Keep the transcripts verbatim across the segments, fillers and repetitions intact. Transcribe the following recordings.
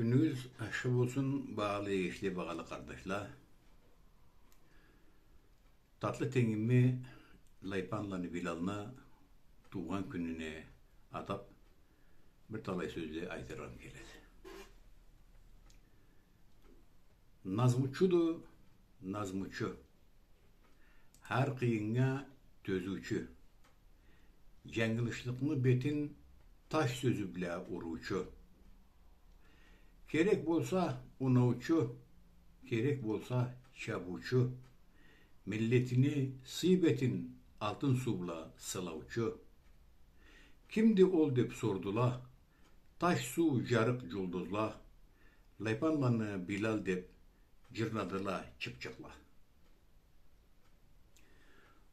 Кюнюгюз ашхы болсун, багъалы эгечле, багъалы къардашла. Татлы тенгими Лайпанланы Билалны туугъан кюнюне атап бир талай сёзле айтыргъым келеди. Назмучуду, назмучу. Хар къыйыннга тёзюучю. Джангылышлыкъны бетин таш сёзю бла уруучу. Керек болса, унаучу, керек болса, чабыучу. Миллетини сый бетин алтын суу бла сылаучу. Кимди ол деп сордула, таш суу, джарыкъ джулдузла, Лайпанланы Билал деп джырладыла чыпчыкъла.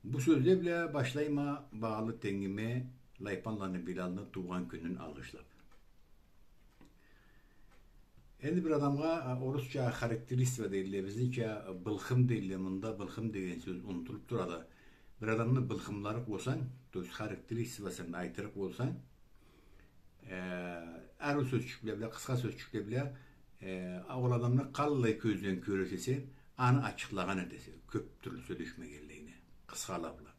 Бу сёзле бла башлайма багъалы тенгиме Лайпанланы Билалны туугъан кюнюн алгъышлап. Энди бир адамгъа, а, орусча характеристика дейле, бизнича былхым дейле, мында былхым деген сёз унутулуп турады. Бир адамны былхымларыкъ болсанг, то есть характеристикасын айтырыкъ болсанг, э, ариу сёзчюкле бла, къысха сёзчюкле бла, э, ол адамны къаллай кёзден кёре эсенг, аны ачыкълагъан этесе, кёп тюрлю сёлешмегенлейин, къысха лап бла.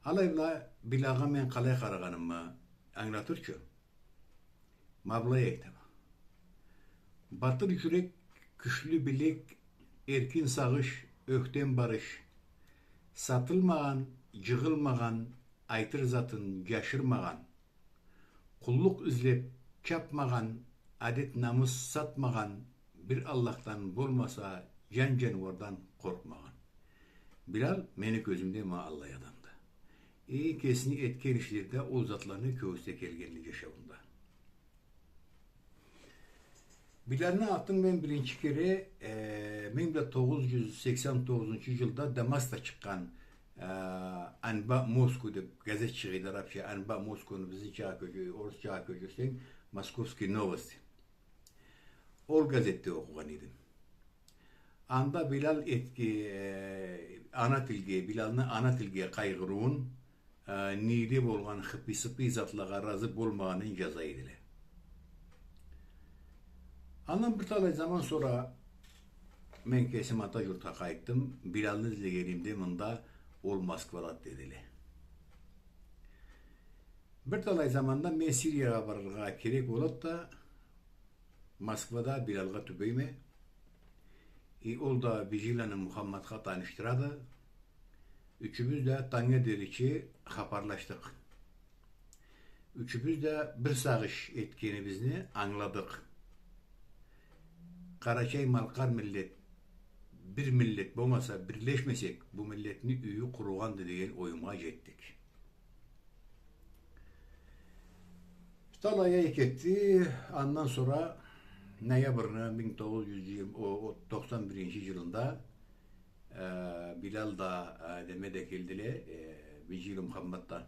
Алай бла Билалгъа мен къалай къарагъанымы ангылатырча, ма былай айтама. Батыр джюрек, кючлю билек, эркин сагъыш, ёхтем барыш. Сатылмагъан, джыгъылмагъан, айтыр затын джашырмагъан. Къуллукъ излеп чапмагъан, адет-намыс сатмагъан, бир Аллахдан болмаса, джан-джаныуардан къоркъмагъан. Билал мени кёзюмде ма аллай адамды. Э, кесини этген ишлерде ол затланы кёргюзте келгенди джашауунда. Билалны атын мен биринчи кере, э, минг бла тогъуз джюз сексен тогъузунчу джылда Дамаскда чыкъгъан, э, «Анба Москвы» деп газет чыгъыйды арапча. «Анба Москвыны» бизнича кёчю-, орусчагъа кёчюрсенг, «Московские новости». Ол газетде окъугъан эдим. Анда Билал этге-, э, ана тилге, Билалны ана тилге къайгъырыуун, э, нийде болгъан хыпый-сыпый затлагъа разы болмагъанын джаза эдиле. Андан бир талай заман сора мен кесим ата джуртха къайтдым. Билалны излегенимде мында ол Москвадады дедиле. Бир талай заманда мен Сириягъа барыргъа керек болады да, Москвада Билалгъа тюбейме. И ол да Биджиланы Мухаммадха танышдырады. Ючюбюз да тангнга деричи хапарлашдыкъ. Ючюбюз да бир сагъыш этгенибизни ангыладыкъ. Къарачай-малкъар миллет, бир миллет болмаса, бирлешмесек, бу миллетни юйю къуругъанды деген оюмгъа джетдик. Талай ай кетди. Андан сора ноябрны минг тогъуз джюз джыйырма, о, о, тохсан биринчи джылында, э, Билал да, э, неме да келдиле, э, Биджиланы Мухаммад да,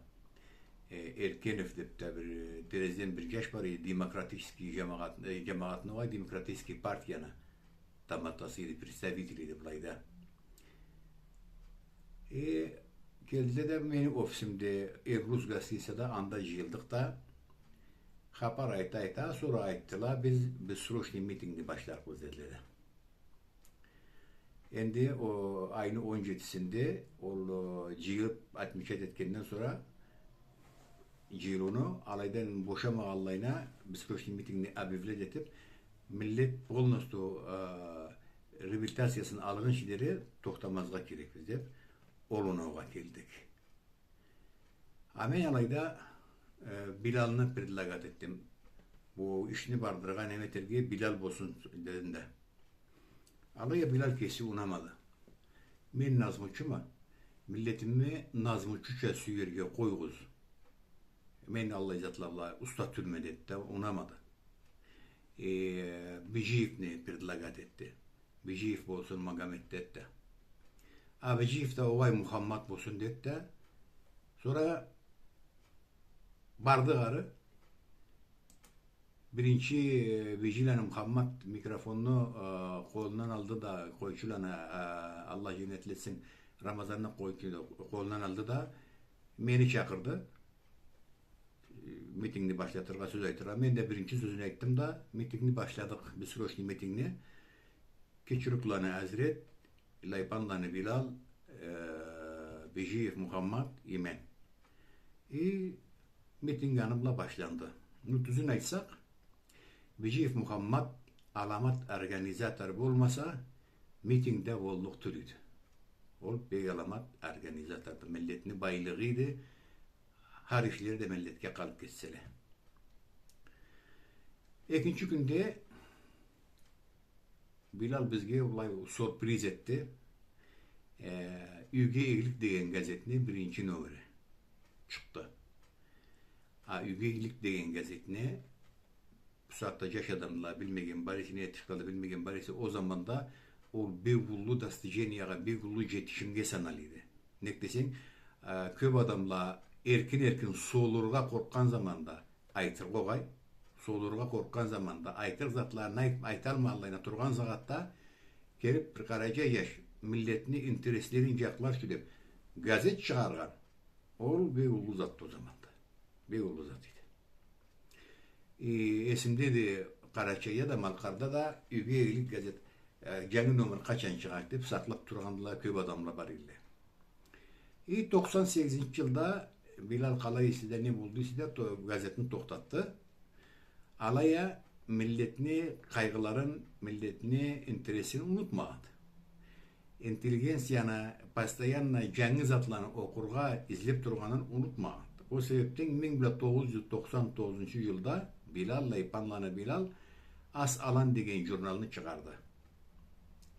э, Эркенов деп да бир, э, Терезден бир джаш бар эди, демократический джамагъат-, э, джамагъатны, огъай, демократический партияны таматасы эди, представители эди былайда. Э, келдиле да мени офисимде, Эльбрус гостиницада, анда джыйылдыкъ да, хапар айта-айта, сора айтдыла, биз, биз срочный митингни башларыкъбыз, дедиле да. Энди ол айны он джетисинде ол, э, джыйылып отмечать этгенден сора, джыйылыуну, алайдан бошамагъанлайына, бессрочный митингни объявлять этип, миллет полностью, э, реабилитациясын алгъынчы дери тохтамазгъа керекбиз деп, ол оноугъа келдик. А мен алайда, э, Билалны предлагать этдим. Бу ишни бардыргъа, неме этерге Билал болсун дедим да. Алай а Билал кеси унамады. Мен назмучума, миллетими назмучуча сюерге къоюгъуз. Мен аллай затла бла уста тюлме деди да, унамады. Э, Биджиевни предлагать этди. Биджиев болсун, Магомед деди да. А Биджиев да, огъай, Мухаммад болсун деди да. Сора бардыкъ ары. Биринчи, э, Биджиев Мухаммад микрофонну, э, къолундан алды да, къойчуланы, э, Аллах джаннетли этсин, Рамазанны къой-, къолундан алды да, мени чакъырды. Э, митингни башлатыргъа сёз айтыргъа. Мен да биринчи сёзню айтдым да, митингни башладыкъ. Бессрочный митингни. Кечерукланы Азрет, Лайпанланы Билал, э, Бижиев Мухаммат и мен. И митинг аны бла башланды. Ну, тюзюн айтсакъ, Бижиев Мухаммат аламат организатор болмаса, митинг да боллукъ тюл эди. Ол бек аламат организаторду. Миллетни байлыгъы эди. Хар ишлери да миллетге къалыб кетселе. Экинчи кюнде Билал бизге былай сюрприз этди. Э, «Юйге игилик» деген газетни биринчи номери чыкъды. А «Юйге игилик» деген газетни бусагъатда джаш адамла билмеген бар эсе, не этишгенин билмеген бар эсе, ол заманда ол бек уллу достижениягъа, бек уллу джетишимге санала эди. Нек десенг, э, кёб адамла эркин-эркин солургъа къоркъгъан заманда, айтыргъа огъай, солургъа къоркъгъан заманда, айтыр затларын айт-, айталмай аллайына тургъан сагъатда, келиб бир къарачай джаш миллетни интереслерин джакълар ючюн деб газет чыгъаргъан, ол бек уллу затды ол заманда. Бек уллу зат эди. И эсимдеди, Къарачайда да, Малкъарда да «Юйге игилик» газет, э, джангы номер къачан чыгъарыкъ деб сакълаб тургъанла кёб адамла бар эдиле. И токъсан сегизинчи джылда Билал къалай эсе да, не болду эсе да, то-, газетни тохтатды. Алай а миллетни къайгъыларын, миллетни интересин унутмагъанды. Интеллигенцияны постоянно джангы затланы окъургъа излеб тургъанын унутмагъанды. Ол себебден минг бла тогъуз джюз токъсан тогъузунчу джылда Билал, Лайпанланы Билал «Ас-Алан» деген журналны чыгъарды.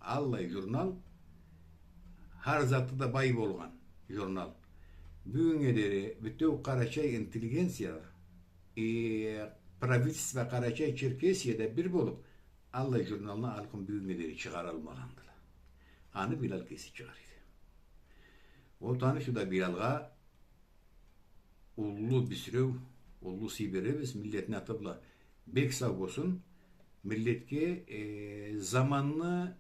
Аллай журнал, хар заты да бай болгъан журнал. Бюгюннге дери бютеу къарачай интеллигенция, и правительство Къарачай-Черкесияда бир болуб, аллай журналны алкъын бюгюннге дери чыгъаралмагъандыла. Аны Билал кеси чыгъара эди. Ол таны ючюн да Билалгъа уллу бюсюреу, уллу сый беребиз, миллетни аты бла. Бек сау болсун, миллетге, э, заманны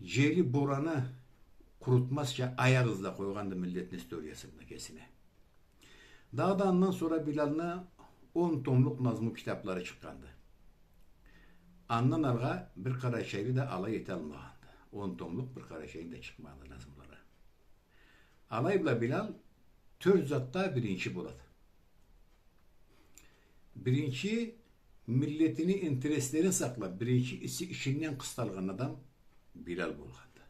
джели, бораны къурутмазча аякъ ызла къойгъанды миллетни историясында кесине. Дагъыда андан сора Билалны он томлукъ назму китаблары чыкъгъанды. Андан алгъа бир къарачайлы да алай эталмагъанды. Он томлукъ бир къарачайлыны да чыкъмагъанды назмулары. Алай бла Билал тёрт затда биринчи болады. Биринчи, миллетини интереслерин сакълаб, биринчи иши, ишинден къысталгъан адам Билал болгъанды.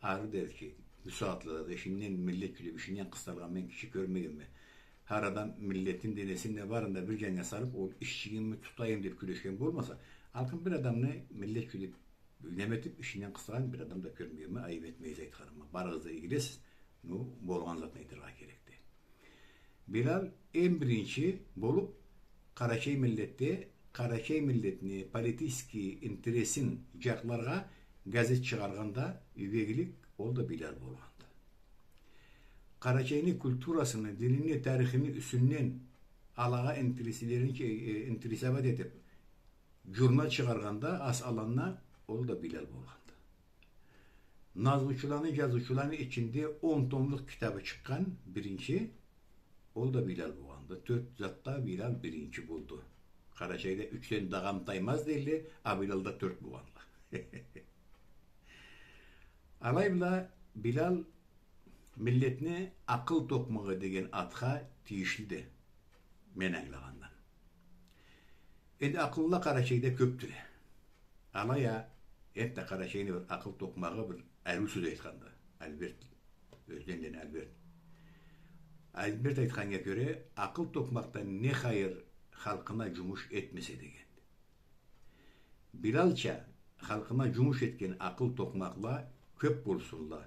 Ары дери ки, бу сагъатлада да ишинден, миллет кюлеб ишинден къысталгъан мен киши кёрмегенме. Хар адам миллетин, денесин да, барын да бир джаннга салыб, ол ишчигими тутайым деб кюрешген болмаса, алкъын бир адамны миллет кюлеб неме этиб, ишинден къыстагъан бир адам да кёрмегенме, айыб этмегиз айтханыма. Барыгъыз да игилесиз, ну, болгъан затны айтыргъа керекди. Билал эм биринчи болуб къарачай миллетде, къарачай миллетни политический интересин джакъларгъа газет чыгъаргъанда, «Юйге игилик», ол да Билал болгъанды. Къарачайны культурасыны, динини, тарихини юсюнден алагъа интереслерин, э, интересовать этиб, журнал чыгъаргъанда, «Ас-Аланны», ол да Билал болгъанды. Назмучуланы, джазыучуланы ичинде он томлукъ китабы чыкъгъан биринчи, ол да Билал болгъанды. Тёрт затда Билал биринчи болду. Къарачайда ючден дагъам таймаз дейле, а Билалда тёрт болгъанла. Алай бла Билал миллетни акъыл токъмагъы деген атха тийишлиди, мен ангылагъандан. Энди акъыллыла Къарачайда кёбдюле. Алай а, энтда Къарачайны бир акъыл токъмагъы, бир ариу сёз айтханды. Альберт, Ёзденлени Альберт. Альберт айтханнга кёре, акъыл токъмакъдан не хайыр халкъына джумуш этмесе дегенди. Билалча, халкъына джумуш этген акъыл токъмакъла кёб болсунла.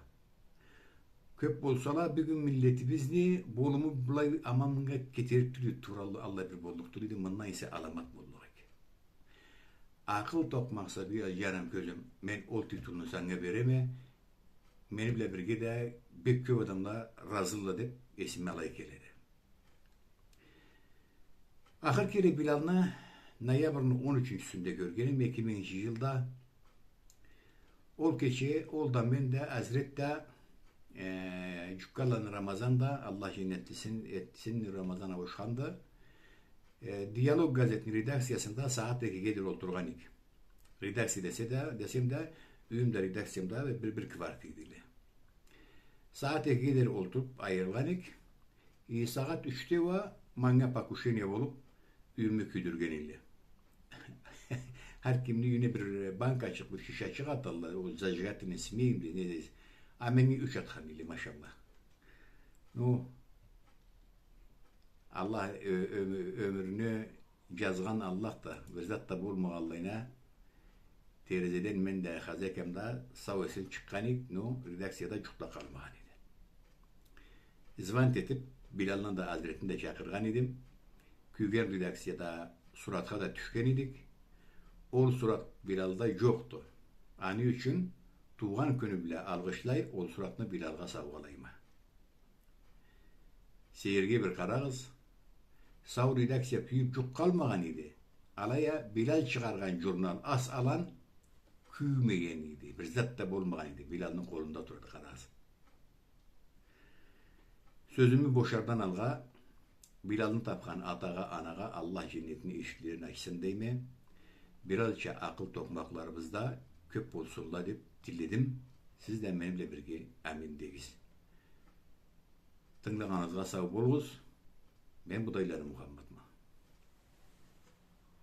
Кёб болсала, бюгюн миллетибизни болуму былай аманнга кетерик тюл эди, туралы аллай бир боллукъ тюл эди, мындан эсе аламат боллукъ эди. Акъыл токъмакъса, бир джаным кёзюм, мен ол титулну санга береме, мени бла бирге да бек кёб адамла разыла деб эсиме алай келеди. Ахыр кере Билалны ноябрны он ючюнчюсюнде кёргеним, эки мингинчи джылда. Ол кече ол да, мен да, Азрет да Э, Джуккаланы Рамазан да, Аллах джаннетлисин этсин, Рамазан ауушханды. Э, «Диалог» газетни редакциясында сагъат экиге дери олтургъан эдик. Редакция десе да, десем да, юйюм да, редакциям да бир, бир квартира эдиле. Сагъат экиге дери олтуруп айырылгъан эдик. И сагъат ючде уа манга покушение болуп, юйюмю кюйдюрген эдиле. Хар кимни юйюне бир банкачыкъ, бир шишачыкъ аталла, ол зажигательный смесь да, не дейсиз. А меннге юч атхан эдиле, машаллах. Ну, Аллах ё-, ёмю-, ёмюрню джазгъан Аллах да, бир зат да болмагъанлайына, терезеден мен да, хазекам да сау-эсен чыкъгъан эдик, ну, редакцияда джукъ да къалмагъан эди. Звонить этип, Билалны да, Азретни да чакъыргъан эдим. Кюйген редакцияда суратха да тюшген эдик. Ол сурат Билалда джокъду. Аны ючюн туугъан кюню бла алгъышлай ол суратны Билалгъа саугъалайма. Сейирге бир къарагъыз. Сау редакция кюйюп джукъ къалмагъан эди. Алай а Билал чыгъаргъан джурнал «Ас-Алан» кюймеген эди. Бир зат да болмагъан эди. Билалны къолунда турады, къарагъыз. Сёзюмю бошардан алгъа, Билалны тапхан атагъа, анагъа Аллах джаннетни эшиклерин ачсын дейме. Биралча акъыл токъмакъларыбыз да кёп болсунла деп тиледим. Сиз да мени бла бирге амин дегиз. Тынгылагъаныгъызгъа сау болугъуз. Мен Будайланы Мухаммадма.